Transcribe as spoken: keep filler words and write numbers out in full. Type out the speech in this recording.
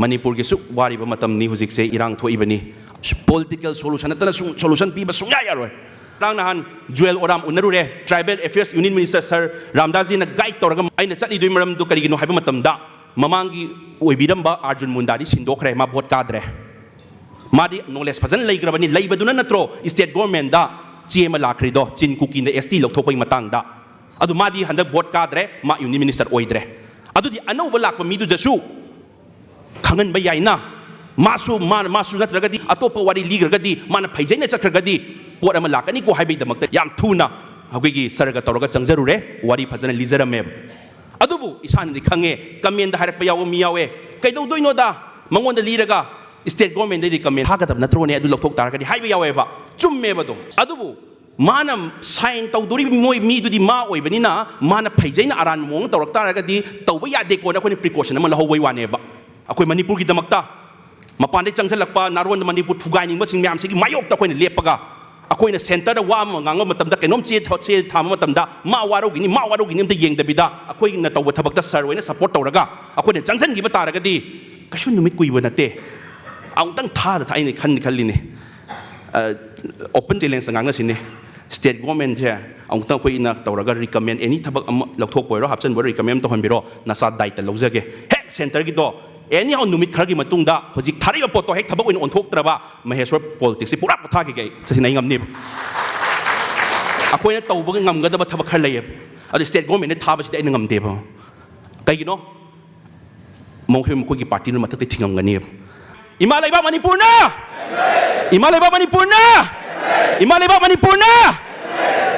ꯃꯅꯤꯄꯨꯔꯒꯤ ꯁꯨꯛ ꯋꯥꯔꯤꯕ ꯃꯇꯝꯅꯤ ꯍꯧꯖꯤꯛꯁꯦ, ꯏꯔꯥꯡ ꯊꯣꯛꯏꯕꯅꯤ꯫ ꯄꯣꯂꯤꯇꯤꯀꯦꯜ ꯁꯣꯂꯨꯁꯟ ꯅꯠꯇꯅ ꯁꯨꯝ ꯁꯣꯂꯨꯁꯟ ꯄꯤꯕ ꯁꯨꯡꯌꯥ ꯌꯥꯔꯣꯏ꯫ ꯉꯔꯥꯡ ꯅꯍꯥꯟ ꯖꯨꯋꯦꯜ ꯑꯣꯔꯥꯝ ꯎꯅꯔꯨꯔꯦ, tribal affairs union minister sir ꯔꯥꯝꯗꯥꯁꯖꯤꯅ ꯒꯥꯏꯗ ꯇꯧꯔꯒ꯫ ꯑꯩꯅ ꯆꯠꯂꯤꯗꯨꯒꯤ ꯃꯔꯝꯗꯨ ꯀꯔꯤꯒꯤꯅꯣ ꯍꯥꯏꯕ ꯃꯇꯝꯗ, ꯃꯃꯥꯡꯒꯤ ꯑꯣꯏꯕꯤꯔꯝꯕ ꯑꯥꯔꯖꯨꯟ ꯃꯨꯟꯗꯥꯗꯤ ꯁꯤꯟꯗꯣꯛꯈ꯭ꯔꯦ, ꯃꯥ ꯚꯣꯠ ꯀꯥꯗ꯭ꯔꯦ꯫ ꯃꯥꯗꯤ ꯅꯣꯂꯦꯖ ꯐꯖꯅ ꯂꯩꯈ꯭ꯔꯕꯅꯤ, ꯂꯩꯕꯗꯨꯅ ꯅꯠꯇ꯭ꯔꯣ ꯁ꯭ꯇꯦꯠ ꯒꯣꯔꯃꯦꯟꯗ ꯆꯦ ꯑꯃ ꯂꯥꯛꯈ꯭ꯔꯤꯗꯣ, ꯆꯤꯟ ꯀꯨꯀꯤꯅ ꯑꯦꯁ ꯇꯤ ꯂꯧꯊꯣꯛꯄꯒꯤ ꯃꯇꯥꯡꯗ꯫ ꯑꯗꯨ ꯃꯥꯗꯤ ꯍꯟꯗꯛ ꯚꯣꯠ ꯀꯥꯗ꯭ꯔꯦ, ꯃꯥ ꯌꯨꯅꯤꯌꯟ ꯃꯤꯅꯤꯁꯇꯔ ꯑꯣꯏꯗ꯭ꯔꯦ꯫ ꯑꯗꯨꯗꯤ ꯑꯅꯧꯕ ꯂꯥꯛꯄ ꯃꯤꯗꯨꯗꯁꯨ ꯈꯪꯍꯟꯕ ꯌꯥꯏꯅ, ꯃꯥꯁꯨ, ꯃꯥ-, ꯃꯥꯁꯨ ꯅꯠꯇ꯭ꯔꯒꯗꯤ ꯑꯇꯣꯞꯄ ꯋꯥꯔꯤ ꯂꯤꯈ꯭ꯔꯒꯗꯤ, ꯃꯥꯅ ꯐꯩꯖꯩꯅ ꯆꯠꯈ꯭ꯔꯒꯗꯤ ꯄꯣꯠ ꯑꯃ ꯂꯥꯛꯀꯅꯤꯀꯣ ꯍꯥꯏꯕꯒꯤꯗꯃꯛꯇ ꯌꯥꯝ ꯊꯨꯅ ꯑꯩꯈꯣꯏꯒꯤ ꯁꯔꯒ ꯇꯧꯔꯒ ꯆꯪꯖꯔꯨꯔꯦ, ꯋꯥꯔꯤ ꯐꯖꯅ ꯂꯤꯖꯔꯝꯃꯦꯕ꯫ ꯑꯗꯨꯕꯨ ꯏꯁꯥꯅꯗꯤ ꯈꯪꯉꯦ, ꯀꯃꯦꯟꯗ ꯍꯥꯏꯔꯛꯄ ꯌꯥꯎꯕ ꯃꯤ ꯌꯥꯎꯋꯦ, "ꯀꯩꯗꯧꯗꯣꯏꯅꯣꯗ, ꯃꯉꯣꯟꯗ ꯂꯤꯔꯒ ꯁ꯭ꯇꯦꯠ ꯒꯣꯔꯃꯦꯟꯗ ꯔꯤꯀꯃꯦꯟ ꯊꯥꯒꯗꯕ ꯅꯠꯇ꯭ꯔꯣꯅꯦ, ꯑꯗꯨ ꯂꯧꯊꯣꯛ ꯇꯥꯔꯒꯗꯤ?" ꯍꯥꯏꯕ ꯌꯥꯎꯋꯦꯕ꯫ ꯆꯨꯝꯃꯦꯕ ꯑꯗꯣ꯫ ꯑꯗꯨꯕꯨ ꯃꯥꯅ ꯁꯥꯏꯟ ꯇꯧꯗꯣꯔꯤꯕ ꯃꯣꯏ ꯃꯤꯗꯨꯗꯤ ꯃꯥ ꯑꯣꯏꯕꯅꯤꯅ, ꯃꯥꯅ ꯐꯩꯖꯩꯅ ꯑꯔꯥꯟꯕ ꯃꯑꯣꯡ ꯇꯧꯔꯛ ꯇꯥꯔꯒꯗꯤ ꯇꯧꯕ ꯌꯥꯗꯦꯀꯣꯅ ꯑꯩꯈꯣꯏꯅ ꯄ꯭ꯔꯤꯀꯣꯁꯟ ꯑꯃ ꯂꯧꯍꯧꯕꯩ ꯋꯥꯅꯦꯕ꯫ ꯑꯩꯈꯣꯏ ꯃꯅꯤꯄꯨꯔꯒꯤꯗꯃꯛꯇ ꯃꯄꯥꯟꯗꯩ ꯆꯪꯁꯤꯜꯂꯛꯄ ꯅꯥꯔꯣꯟꯗ ꯃꯅꯤꯄꯨꯔ ꯊꯨꯒꯥꯏꯅꯤꯡꯕꯁꯤꯡ ꯃꯌꯥꯝꯁꯤꯒꯤ ꯃꯥꯌꯣꯛꯇ ꯑꯩꯈꯣꯏꯅ ꯂꯦꯞꯄꯒ, ꯑꯩꯈꯣꯏꯅ ꯁꯦꯟꯇꯔꯗ ꯋꯥ ꯑꯃ ꯉꯥꯡꯕ ꯃꯇꯝꯗ, ꯀꯩꯅꯣꯝ ꯆꯦ ꯊ-, ꯆꯦ ꯊꯥꯕ ꯃꯇꯝꯗ, "ꯃꯥ ꯋꯥꯔꯧꯈꯤꯅꯤ, ꯃꯥ ꯋꯥꯔꯧꯈꯤꯅꯤ" ꯑꯝꯇ ꯌꯦꯡꯗꯕꯤꯗ, ꯑꯩꯈꯣꯏꯅ ꯇꯧꯕ ꯊꯕꯛꯇ ꯁꯔ ꯑꯣꯏꯅ ꯁꯞꯄꯣꯔꯠ ꯇꯧꯔꯒ ꯑꯩꯈꯣꯏꯅ ꯆꯪꯁꯤꯟꯈꯤꯕ ꯇꯥꯔꯒꯗꯤ, ꯀꯩꯁꯨ ꯅꯨꯃꯤꯠ ꯀꯨꯏꯕ ꯅꯠꯇꯦ꯫ ꯑꯃꯨꯛꯇꯪ ꯊꯥꯗ ꯊꯥ-, ꯑꯩꯅ ꯈꯟ-, ꯈꯜꯂꯤꯅꯦ꯫ ꯑ, ꯑꯣꯄꯟ ꯆꯦꯂꯦꯟꯖꯇ ꯉꯥꯡꯅꯁꯤꯅꯦ꯫ ꯁ꯭ꯇꯦꯠ ꯒꯣꯔꯃꯦꯟꯁꯦ ꯑꯃꯨꯛꯇꯪ ꯑꯩꯈꯣꯏꯅ ꯇꯧꯔꯒ ꯔꯤꯀꯃꯦꯟ, ꯑꯦꯅꯤ ꯊꯕꯛ ꯑꯃ ꯂꯧꯊꯣꯛꯄ ꯑꯣꯏꯔꯣ, ꯍꯥꯞꯆꯤꯟꯕ ꯑꯣꯏꯔꯣ, ꯔꯤꯀꯃꯦꯟ ꯇꯧꯍꯟꯕꯤꯔꯣ, ꯅꯁꯥ ꯗꯥꯏꯇ ꯂꯧꯖꯒꯦ꯫ ꯍꯦꯛ ꯁꯦꯟꯇꯔꯒꯤꯗꯣ ꯑꯦꯅꯤ ꯍꯥꯎ ꯅꯨꯃꯤꯠ ꯈꯔꯒꯤ ꯃꯇꯨꯡꯗ ꯍꯧꯖꯤꯛ ꯊꯥꯔꯛꯏꯕ ꯄꯣꯠꯇꯣ ꯍꯦꯛ ꯊꯕꯛ ꯑꯣꯏꯅ ꯑꯣꯟꯊꯣꯛꯇ꯭ꯔꯕ, ꯃꯍꯦꯁꯣꯔ ꯄꯣꯂꯤꯇꯤꯛꯁꯁꯤ ꯄꯨꯔꯥ ꯄꯣꯊꯥꯈꯤꯒꯦ ꯑꯩ꯫ ꯁꯤꯅ ꯑꯩ ꯉꯝꯅꯦꯕ꯫ ꯑꯩꯈꯣꯏꯅ ꯇꯧꯕ ꯉꯝꯒꯗꯕ ꯊꯕꯛ ꯈꯔ ꯂꯩꯌꯦꯕ꯫ ꯑꯗꯨ ꯁ꯭ꯇꯦꯠ ꯒꯣꯔꯃꯦꯟꯅ ꯊꯥꯕꯁꯤꯗꯤ ꯑꯩꯅ ꯉꯝꯗꯦꯕ꯫ ꯀꯩꯒꯤꯅꯣ? ꯃꯈꯣꯏ, ꯃꯈꯣꯏꯒꯤ ꯄꯥꯔꯇꯤꯅ ꯃꯊꯛꯇ ꯊꯤꯡꯉꯝꯒꯅꯦꯕ꯫ ꯏꯃꯥ ꯂꯩꯕꯥꯛ ꯃꯅꯤꯄꯨꯔꯅ! ꯏꯃꯥ ꯂꯩꯕꯥꯛ ꯃꯅꯤꯄꯨꯔꯅ! ꯏꯃꯥ ꯂꯩꯕꯥꯛ ꯃꯅꯤꯄꯨꯔꯅ!